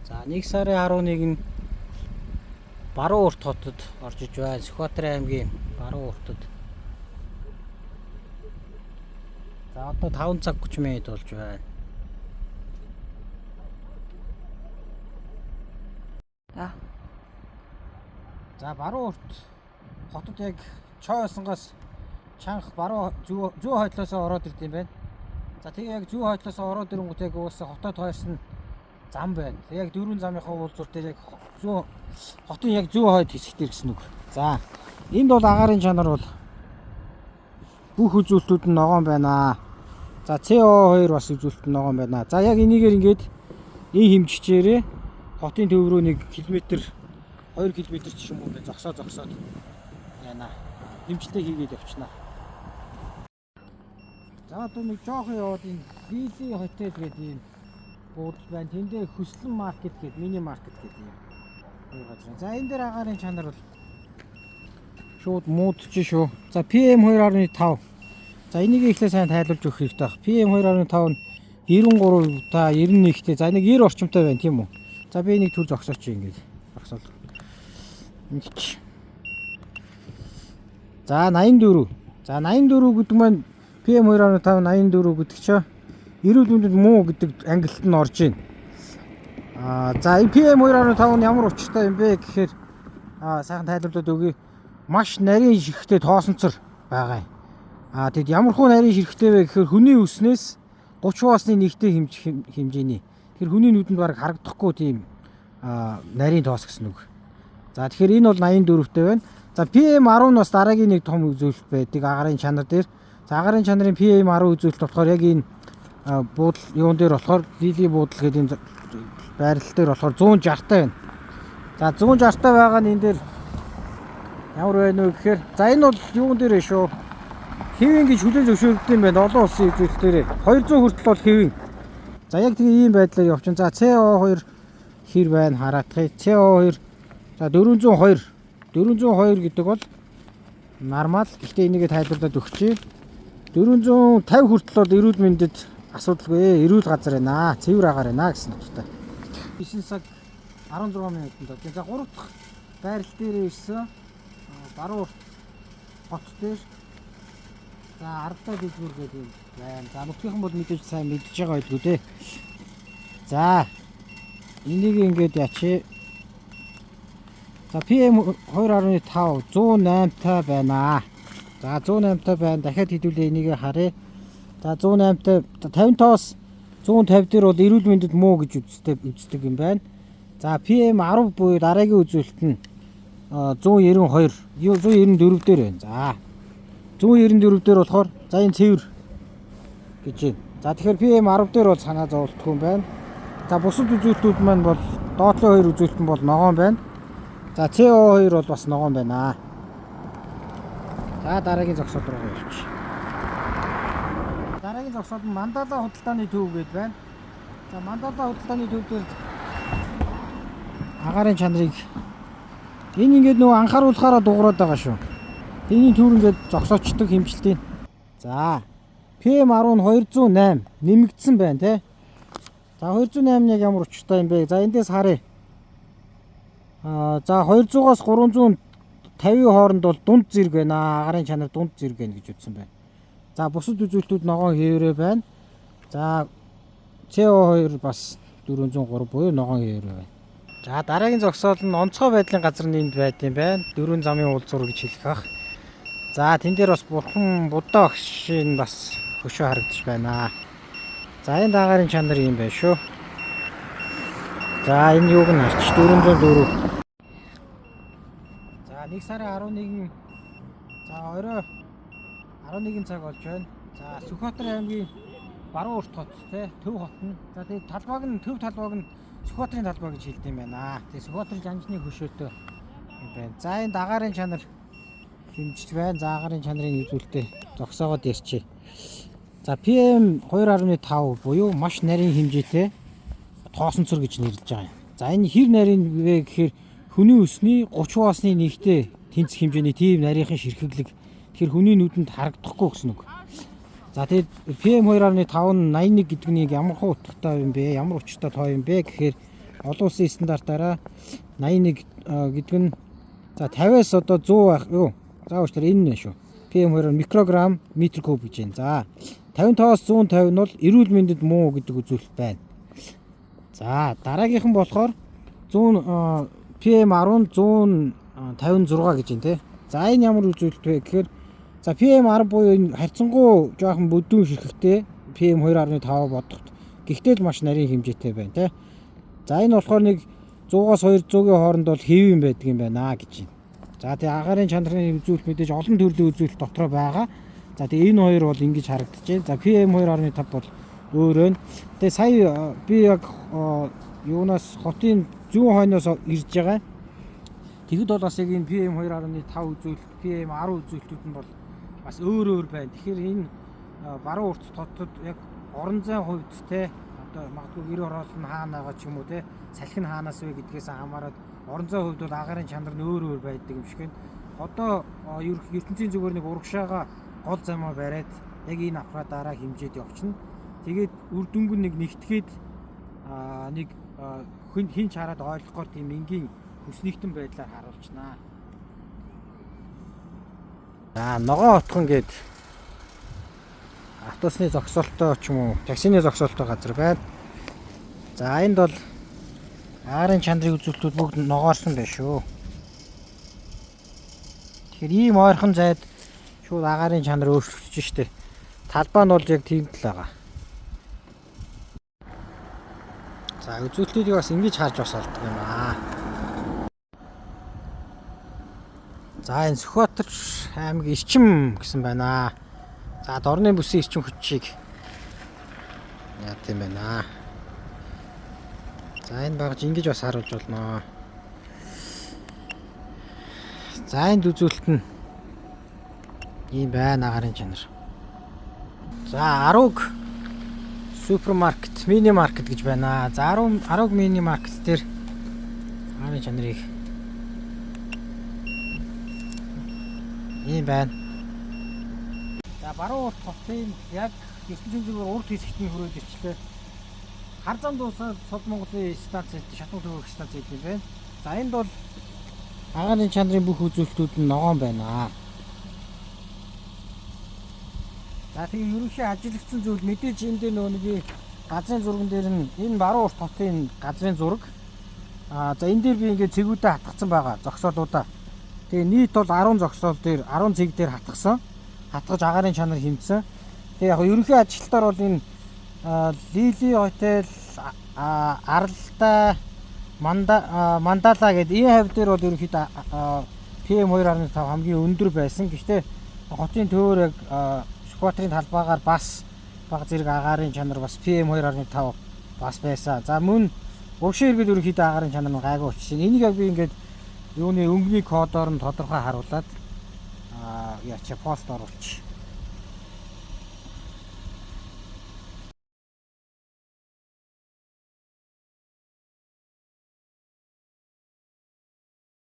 За 1 сарын 11-нд Баруун урт хотод орж иж байна. Сүхбаатар аймгийн Баруун уртад. За одоо 5 цаг 30 минут болж байна. За. За баруун урт хотод яг Чойсонгоос чанх баруун зүү хойдлоосоо ороод ирд юм байна. За тэгээ яг зүү хойдлоосоо ороод ирэнгүүт яг уусаа хотод хойсон зам байна. Тэгээ яг дөрвөн замынхаа уулзуур дээр яг зүү хотын яг зүү хойд хэсэг дээр гэсэн үг. За энд бол агаарын чанар бол бүх үзүүлэлтүүд нь ногоон байна. За CO2 бас үзүүлэлт нь ногоон байна. За яг энийгээр ингээд энэ хэмжигчээрээ хотын төв рүү 1 км 2 км ч юм уу ингээд зогсоод яана. Хэмжилтээ хийгээд явчихна. За одоо нэг жоохон яваад энэ Лили хотел гэдэг ийм буудал байна. Тэн дээр Хөслөн маркет гэдэг мини маркет гэдэг ийм хоёр газар. За энэ дээр агаарын чанар бол шууд муудчих шүү. За PM 2.5. За энийг эхлээ сайн тайлбарлаж өгөх хэрэгтэй байх. PM 2.5 нь 93 та 91-тэй. За нэг 90 орчимтай байна тийм үү? За би энийг төр зогсооч ингээд. Зогсоол. Ингэч. За 84. За 84 гэдэг маань PM 2.5 84 гэдэг чинь эрүүл мэндэд муу гэдэг ангилалд нь орж байна. Аа за энэ PM 2.5 нь ямар учиртай юм бэ гэхээр сайхан тайлбарлаад өгье. Маш нарийн ширхтээ тоосонцор байгаа юм. Аа тэгэд ямар хуу нарийн ширхтээ вэ гэхээр хүний үснээс 30%-аас нэгтэй хэмжээний. Тэгэхээр хүний нүдэнд бараг харагдахгүй тийм нарийн тоос гэсэн үг. За тэгэхээр энэ бол 84-тэй байна. За PM10 нь бас дараагийн нэг том үзүүлэлт байдаг агаарын чанар дээр. За агаарын чанарын PM10 үзүүлэлт болохоор яг энэ буудал юун дээр болохоор Лили буудал гэдэг энэ байрлал дээр болохоор 160 таа байна. За 160 таа байгаа нь энэ дээр ямар байна вэ гэхээр за энэ бол юун дээр шүү. Хэвийн гэж хүлээн зөвшөөрөгдсөн юм байна. Олон улсын үзүүлэлт дээр 200 хүртэл бол хэвийн. За яг тэгээ ийм байдлаар явчихна. За CO2 хэр байна хараадах. CO2 за 402. 402 гэдэг бол нормал. Гэхдээ энийгээ тайлбарлаад өгчээ. 450 хүртэл бол эрүүл мэндэд асуудалгүй. Эрүүл газар байна. Цэвэр агаар байна гэсэн утгатай. 9 цаг 16 минутанд. За 3 дахь байрал дээр ирсэн. Баруун урт хот дээр. За 10 дахь дэлгүүр гэдэг юм байна. За нутгийнхан бол мэдээж сайн мэдж байгаа байлгүй дээ. За энийг ингээд ячи. За PM 2.5 108 та байна. За 108 та байна. Дахиад хэдүүлээ энийг харъя. За 108 та 55-аас 150 дээр бол эрүүл мэндэд муу гэж үздэг юм байна. За PM 10 буюу дараагийн үзүүлэлт нь 192, 194 дээр байна. За 194 дээр болохоор за энэ цэвэр гэж байна. За тэгэхээр PM 10 дээр бол санаа зовлтгүй юм байна. За бусад үзүүлэлтүүд маань бол доотлын хоёр үзүүлэлт нь бол ногоон байна. За CO2 бол бас ногоон байна. За дараагийн зогсоол руу явчих. Дараагийн зогсоол нь Мандала худалдааны төв гээд байна. За Мандала худалдааны төв дээр агаарын чанарыг энэ ингээд нөгөө анхааруулахаараа дуграад байгаа шүү. Энийн төр ингээд зогсоочдөг хэмжилтийн. За PM 10 нь 208 нэмэгдсэн байна те. За 208 нь яг ямар учиртай юм бэ? За эндээс харъя. За 200-аас 350-ийн хооронд бол дунд зэрэг байна. Агаарын чанар дунд зэрэг байна гэж үзсэн байна. За бусад үзүүлэлтүүд ногоон хэврээ байна. За CO2 бас 403 буюу ногоон хэврээ байна. За дараагийн зогсоол нь онцгой байдлын газар нь энд байд юм байна. Дөрвөн замын уулзуур гэж хэлэх бах. За тэн дээр бас бурхан Будда багшийн бас хөшөө харагдаж байна. За энэ агаарын чанар юм байна шүү. За энэ юуг нь харч 404. За 1 сарын 11 за орой 11 цаг болж байна. За Сүхбаатар аймгийн баруун урт хот те төв хот нь. За тэгээд талбайг нь төв талбайг нь Сүхбаатарын талбай гэж хэлдэг юм байна. Тэгээд Сүхбаатар жанжны хөшөөтэй юм байна. За энэ агаарын чанар хэмжиж байна. За агаарын чанарын үзүүлэлтээ зогсоогоод ярьчих. За PM 2.5 буюу маш нарийн хэмжээтэй тоосонцор гэж нэрлэж байгаа юм. За энэ хэр нарийн вэ гэхээр хүний өсний 30%-аас нэгтэй тэнцэх хэмжээний тийм нарийнхан ширхэглэг. Тэгэхээр хүний нүдэнд харагдахгүй гэсэн үг. За тэгээд PM 2.5 нь 81 гэдэг нь ямар хуу утгатай юм бэ? Ямар учиртай тоо юм бэ гэхээр Олон улсын стандартаараа 81 гэдэг нь за 50-аас одоо 100 байх юу? За уучлаарай, энэ нэ шүү. PM2 микрограмм метр куб гэж байна. За 55-аас 150 нь бол эрүүл мэндэд муу гэдэг үзүүлэлт байна. За дараагийнх нь болохоор 100 PM 10 156 гэж байна те. За энэ ямар үзүүлэлт вэ гэхээр за PM 10 буюу энэ харьцангуй жоохон бүдүүн ширхэгтэй PM 2.5 бодоход гэхдээ л маш нарийн хэмжээтэй байна те. За энэ болохоор нэг 100-аас 200-ийн хооронд бол хэв юм байдаг юм байна гэж байна. За тэгээ агаарын чанарын үзүүлэлт мэдээж олон төрлийн үзүүлэлт дотроо байгаа. За тэгээ энэ хоёр бол ингэж харагдаж байна. За PM 2.5 бол өөр нь. Тэгээ сая би яг юунаас хотын зүүн хойноос ирж байгаа. Тэгэд бол бас яг энэ PM 2.5 үзүүлэлт, PM 10 үзүүлэлтүүд нь бол бас өөр өөр байна. Тэгэхээр энэ баруун урт хотод яг орон зайн хувьд те одоо магадгүй гэр хороол нь хаана байгаа ч юм уу те салхи нь хаанаас вэ гэдгээс хамаарат орон зайн хувьд бол агаарын чанар нь өөр өөр байдаг юм шиг байна. Одоо ертөнцийн зүгээр нэг урагшаага гол замаа бариад яг энэ аппаратаараа хэмжээд явчихна. Тэгээд үр дүнг нь нэг нэгтгэхэд нэг хин ч хараад ойлгохоор тийм энгийн хүснэгтэн байдлаар харуулчихнаа. За ногоон отхон гээд автобусны зогсоолтой ч юм уу таксины зогсоолтой газар байна. За энд бол агаарын чанарын үзүүлэлтүүд бүгд ногоорсон байна шүү. Тэгэхээр ийм ойрхон зайд шууд агаарын чанар өөрчлөгдөж штэ. Талбай нь бол яг тийм л байгаа. За үзүүлэлтүүдийг бас ингэж харж бас олдог юм аа. За энэ Сүхбаатар аймаг Эрчим гэсэн байна. За дорны бүсийн эрчим хүчийг яа тийм байна. За энэ багж ингэж бас харуулж болно. За энд үзүүлэлт нь ийм байна агаарын чанар. За Аруг супермаркет, мини маркет гэж байна. За Аруг мини маркет дээр агаарын чанарыг ийм байна. За баруун урт хотын яг ертөнцийн зүгээр урд хэсэгт нь хүрээд ирчлээ. Хар зам дуусаад Сод Монголын станц, шатуу төвөх станц гэдэг юм байна. За энд бол агаарын чанарын бүх үзүүлэлтүүд нь ногоон байна. За тэгээ ерөнхий ажиглагдсан зүйл мэдээж энэ дээр нөгөө нэг газрын зурган дээр нь энэ баруун урт хотын газрын зураг. За энэ дээр би ингээд цэгүүдээ хатгацсан байгаа зогсоолуудаа. Тэгээ нийт бол 10 зогсоол дээр 10 цэг дээр хатгасан. Хатгаж агаарын чанар хэмжсэн. Тэгээ яг ерөнхий ажилтнаар бол энэ Лили хотел, Аралтай, Мандала гэдэг энэ хавь дээр бол ерөнхийдөө PM 2.5 хамгийн өндөр байсан. Гэхдээ хотын төвөөр яг Сүхбаатарын талбайгаар бас баг зэрэг агаарын чанар бас PM 2.5 бас байсан. За мөн урагшин иргэд ерөнхийдөө агаарын чанар нь гайгүй болчихсон. Энийг яг би ингээд юуны өнгөний кодоор нь тодорхой харуулад яачаа пост оруулчих.